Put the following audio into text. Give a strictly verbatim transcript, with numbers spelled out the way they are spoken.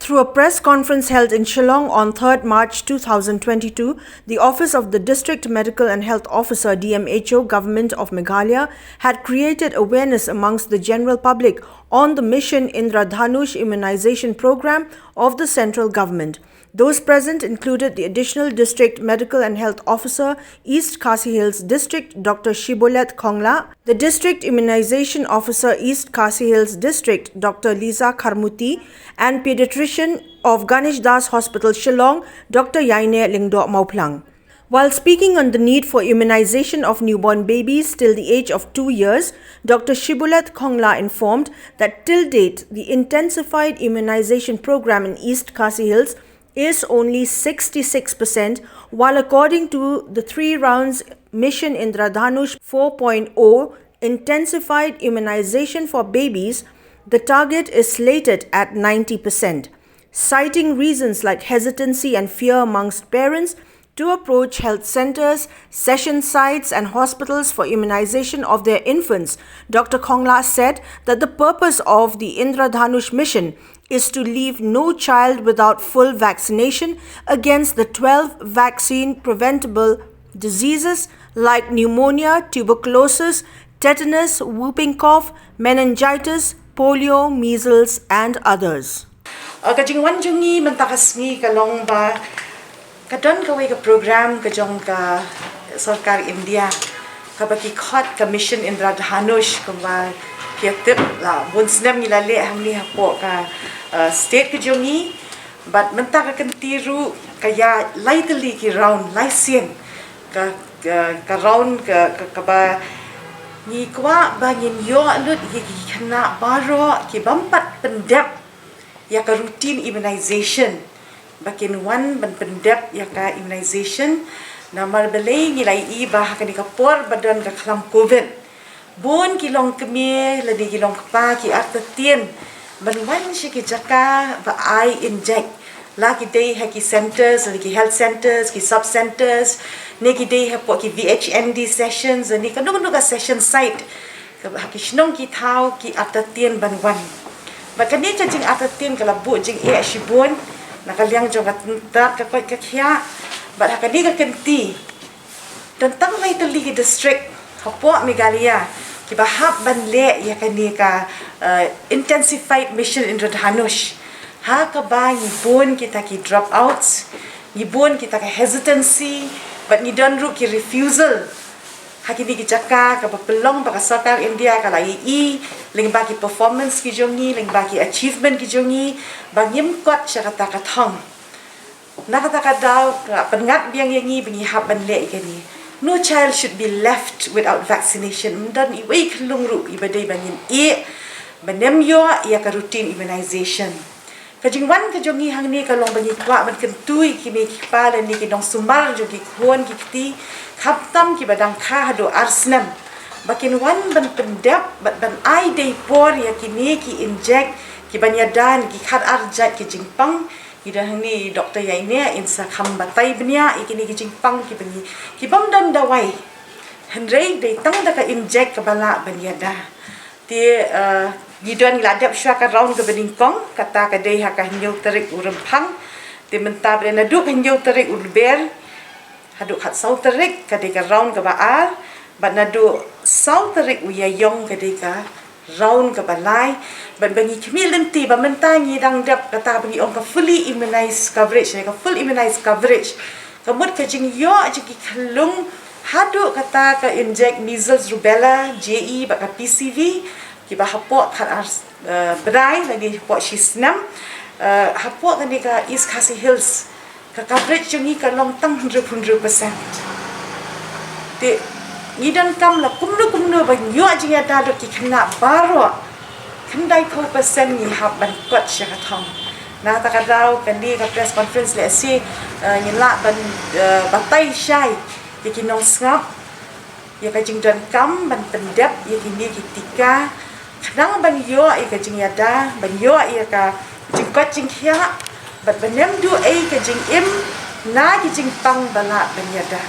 Through a press conference held in Shillong on third March two thousand twenty-two, the Office of the District Medical and Health Officer, D M H O, Government of Meghalaya, had created awareness amongst the general public on the Mission Indradhanush immunization program of the central government. Those present included the Additional District Medical and Health Officer, East Khasi Hills District, Doctor Shibolet Khongla, the District Immunization Officer, East Khasi Hills District, Doctor Liza Kharmuti, and pediatrician of Ganesh Das Hospital, Shillong, Doctor Yaine Lyngdoh Mawphlang. While speaking on the need for immunization of newborn babies till the age of two years, Doctor Shibolet Khongla informed that till date, the intensified immunization program in East Khasi Hills is only sixty-six percent, while according to the three rounds Mission Indradhanush four point oh intensified immunization for babies, the target is slated at ninety percent. Citing reasons like hesitancy and fear amongst parents to approach health centers, session sites, and hospitals for immunization of their infants, Doctor Khongla said that the purpose of the Indradhanush mission is to leave no child without full vaccination against the twelve vaccine preventable diseases like pneumonia, tuberculosis, tetanus, whooping cough, meningitis, polio, measles, and others. Uh, ka jingwan jong ngi mynta ka sngi ka long ba ka don kawei ka program ka jong ka sorkar India, kaba ki khot ka Mission Indradhanush, kumba phi tip la bun snem ngi la leh hangne hapoh ka, uh, state ka jong ngi. Bad mynta ka kynti ruh ka ïa lai tylli ki round, lai sien ka, ka, ka round ka, ka, kaba ngi kwah ba ngin ïoh lut ïa ki khynnah baroh ki bym pat pyndep ïa ka routine immunization, ba kin wan ban pyndep ïa ka immunization. Namar balei? Ngi la ïohi ba ha kane ka por ba don ka khlam covid, bun ki longkmie lane ki longkpa ki artatien ban wan sha ki jaka ba ai inject, la ki dei ha ki centers, la ki health centers, ki sub centers, ne ki dei hapoh ki V H N D sessions, ne kano kano ka session site, ka, ha ki shnong ki thaw, ki artatien ban wan. Bad kane ka jingartatien ka la buh jingeh shibun na ka liang jong ka tyntat ka koit ka khiah. Bad ha kane ka kynti don tang lai tylli ki district hapoh Meghalaya kiba hap ban leh ïa kane ka, uh, intensified Mission Indradhanush, ha kaba ngi bun kita ki dropouts, ngi bun kita ka hesitancy, bad ngi don ruh ki refusal ha kine ki jaka, kaba pynlong ba ka sorkar India ka la ïohi lyngba ki performance ki jong ngi, lyngba ki achievement ki jong ngi, ba ngim kot sha kata ka thong. Na kata ka daw ka pynngat biang ïa ngi ba ngi hap ban leh ïa kane. No child should be left without vaccination. Ym don iwei i khyllung ruh iba dei ba ngin ïeh ban ym ïoh ïa ka routine immunization. Ka jingwan ka jong ngi hangne ka long ba ngi kwah ban kyntu ïa kine ki kpa lane ki nongsumar jong ki khun ki kti, khamtam kiba dang kha haduh ar snem, ba kin wan ban pyndep bad ban ai dei por ïa kine ki inject, ki ban ïada na ki khat ar jait ki jingpang. Ngi don hangne i Doktor Yaine, in sa kham batai bniah ïa kine ki jingpang kiba ngi, ki bym don dawai, hynrei dei tang da ka inject kaba lah ban ïada. Te, eh, ngi don, ngi la dep shuwa ka round kaba nyngkong, kata ka dei ha ka hynñiew tarik u Rymphang. Te mynta ba dei naduh ka hynñiew tarik u Lber haduh khatsaw tarik ka dei ka round kaba ar, bad naduh saw tarik u Ïaïong ka dei ka round kaba lai. Bad ba ngi khmih lynti ba mynta ngi dang dep kata ba ngi ong ka fully immunized coverage, ka full immunized coverage. Ka mut ka jingïoh jong ki khyllung haduh kata ka inject measles, rubella, J E bad ka P C V, kiba hapoh khat ar, eh, bnai lane hapoh shi snem, eh, hapoh kane ka East Khasi Hills, ka coverage jong ngi ka long tang hynriew hynriew percent. Te ngi donkam la kumno kumno ban ïoh jingïada lut ki khynnah baroh, khyndaiphew percent ngi hap ban kot sha ka thong. Na kata ka daw kane ka press conference lehse, eh, ngin lah ban, eh, batai shai ïa ki nongsngap ïa ka jingdonkam ban pyndep ïa kine ki tika, khnang ban ïoh ïa ka jingïada, ban ïoh ïa ka jingkoit jingkhiah, bad ban ym duh ei ka jingim na ki jingpang ba lah ban ïada.